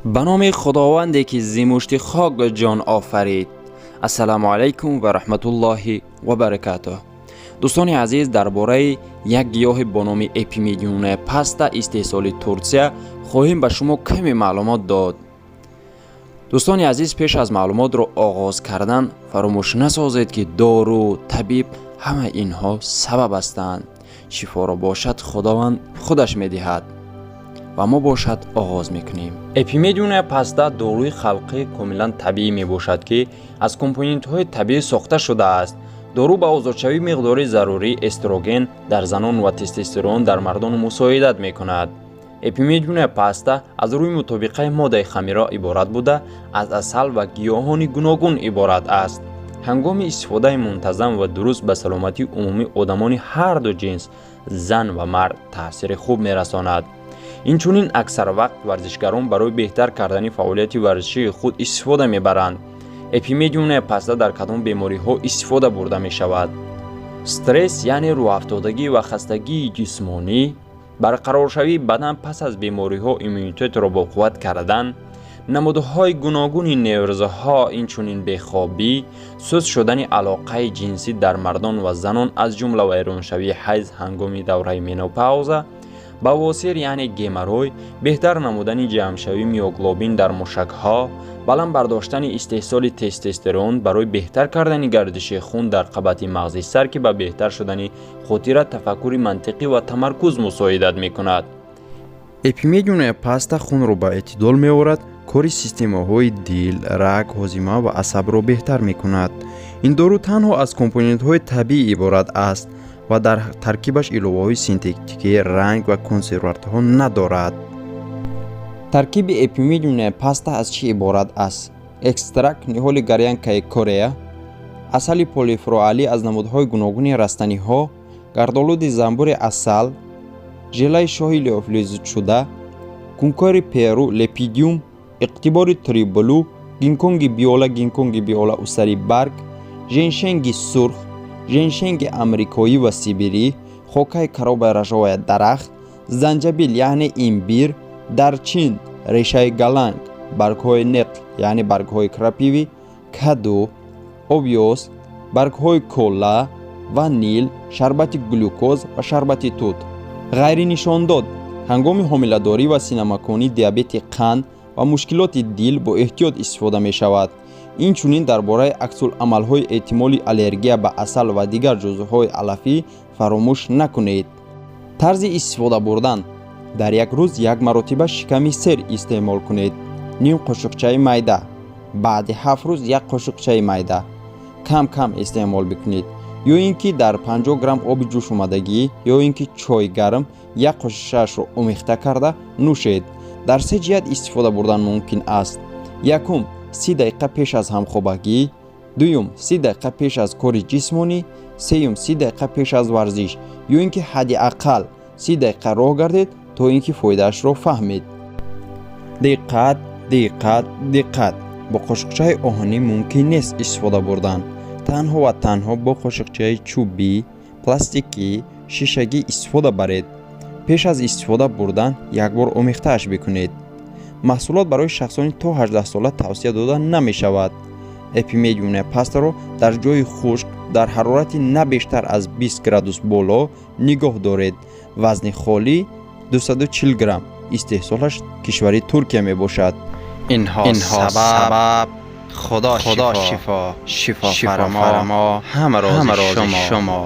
Ба номи Худованде, ки зи мушти хок ҷон офарид. Ассалому алайкум ва раҳматуллоҳи ва баракатуҳ. Дӯстони азиз, дар бораи як гиёҳе бо номи Эпимедиумная паста истеҳсоли Турсия хоҳем ба шумо каме маълумот дод. Дӯстони азиз, пеш аз маълумотро оғоз кардан фаромӯш насозед, ки дору, табиб, ҳама инҳо сабаб ҳастанд. Шифоро бошад, Худованд худаш медиҳад. Ва мо бошад оғоз мекунем. Эпимедиумная паста доруи халқӣ комилан табиӣ мебошад, ки аз компонентҳои табиӣ сохта шудааст. Дору ба озодшавии миқдори зарурии эстроген дар занон ва тестостерон дар мардон мусоидат мекунад. Эпимедиумная паста аз рӯи мутобиқаи моддаи хамира иборат буда, аз асал ва гиёҳони гуногун иборат аст. Ҳангоми истифодаи мунтазам ва дуруст ба саломатии умумии одамони ҳар ду ҷинс, зан ва мард, таъсири хуб мерасонад. Инчунин аксар вақт варзишгарон барои беҳтар кардани фаъолияти варзишии худ истифода мебаранд. Эпимедиумная паста дар кадом бемориҳо истифода бурда мешавад? Стресс, яъне рӯҳафтодагӣ ва хастагии ҷисмонӣ, барқароршавии бадан пас аз бемориҳо, иммунитетро боқувват кардан, намудҳои гуногуни неврозҳо, инчунин бехобӣ, суст шудани алоқаи ҷинсӣ дар мардон ва занон, аз ҷумла вайроншавии ҳайз ҳангоми давраи менопауза, бавосир, яъне геморрой, беҳтар намудани ҷамъшавии миоглобин дар мушакҳо, баланд бардоштани истеҳсоли тестостерон, барои беҳтар кардани гардиши хун дар қабати мағзи сар, ки ба беҳтар шудани хотира, тафаккури мантиқӣ ва тамаркуз мусоидат мекунад. Эпимедиумная паста хунро ба эътидол меорад, кори системаҳои дил, раг, ҳозима ва асабро беҳтар мекунад. Ин дору танҳо аз компонентҳои табиӣ иборат аст ва дар таркибаш иловаҳои синтетикӣ, ранг ва консервантҳо надорад. Таркиби эпимедиумная паста аз чӣ иборат аст? Экстракт ниҳоли горянкаи Корея, асали полифлоралӣ аз намудҳои гуногуни растаниҳо, гардолуди занбури асал, желаи шоҳи лиофилизшуда, кункори Перу лепидиум, иқтибори трибулу, гинкгои билоба, гинкго билоба усари барг, женшенги сурх, женшенги амрикоӣ ва сибирӣ, хокаи коробая рожковая дарахт, занҷабил, яъне имбир, дарчин, решаи галанг, баргҳои нетл, яъне баргҳои крапивы, каду, обёс, баргҳои кола, ванил, шарбати глюкоз ва шарбати тут. Ғайринишондод: ҳангоми ҳомиладорӣ ва синамаконӣ, диабети қанд ва мушкилоти дил бо эҳтиёт истифода мешавад. Инчунин дар бораи аксуламалҳои эҳтимоли аллергия ба асал ва дигар ҷузъҳои алафӣ фаромӯш накунед. Тарзи истифода бурдан: дар як рӯз як маротиба шиками сер истеъмол кунед, ним қошуқчаи майда, баъди 7 рӯз як қошуқчаи майда. Кам кам истеъмол бикунед ё ин ки дар 50 грамм оби ҷӯшомадагӣ ё ин ки чойи гарм як қошуқчаашро омехта карда нӯшед. Дар се ҷиҳат истифода бурдан мумкин аст: якум, 30 дақиқа пеш аз ҳамхобагӣ; дуюм, 30 дақиқа пеш аз кори ҷисмонӣ; сеюм, 30 дақиқа пеш аз варзиш ё ин ки ҳадди ақал 30 дақиқа роҳ гардед, то ин ки фоидаашро фаҳмед. Диққат, диққат, диққат! Бо қошуқчаи оҳанӣ мумкин нест истифода бурдан. Танҳо ва танҳо бо қошуқчаи чӯбӣ, пластикӣ, шишагӣ истифода баред. Пеш аз истифода бурдан як бор омехтааш бикунед. Маҳсулот барои шахсони то 18 сола тавсия дода намешавад. Эпимедиумная пастаро дар ҷои хушк дар ҳарорати на бештар аз 20 градус боло нигоҳ доред. Вазни холӣ 240 грамм. Истеҳсолаш кишвари Туркия мебошад. Инҳо сабаб, Худо шифо, шифо фармо, ҳама рози шумо.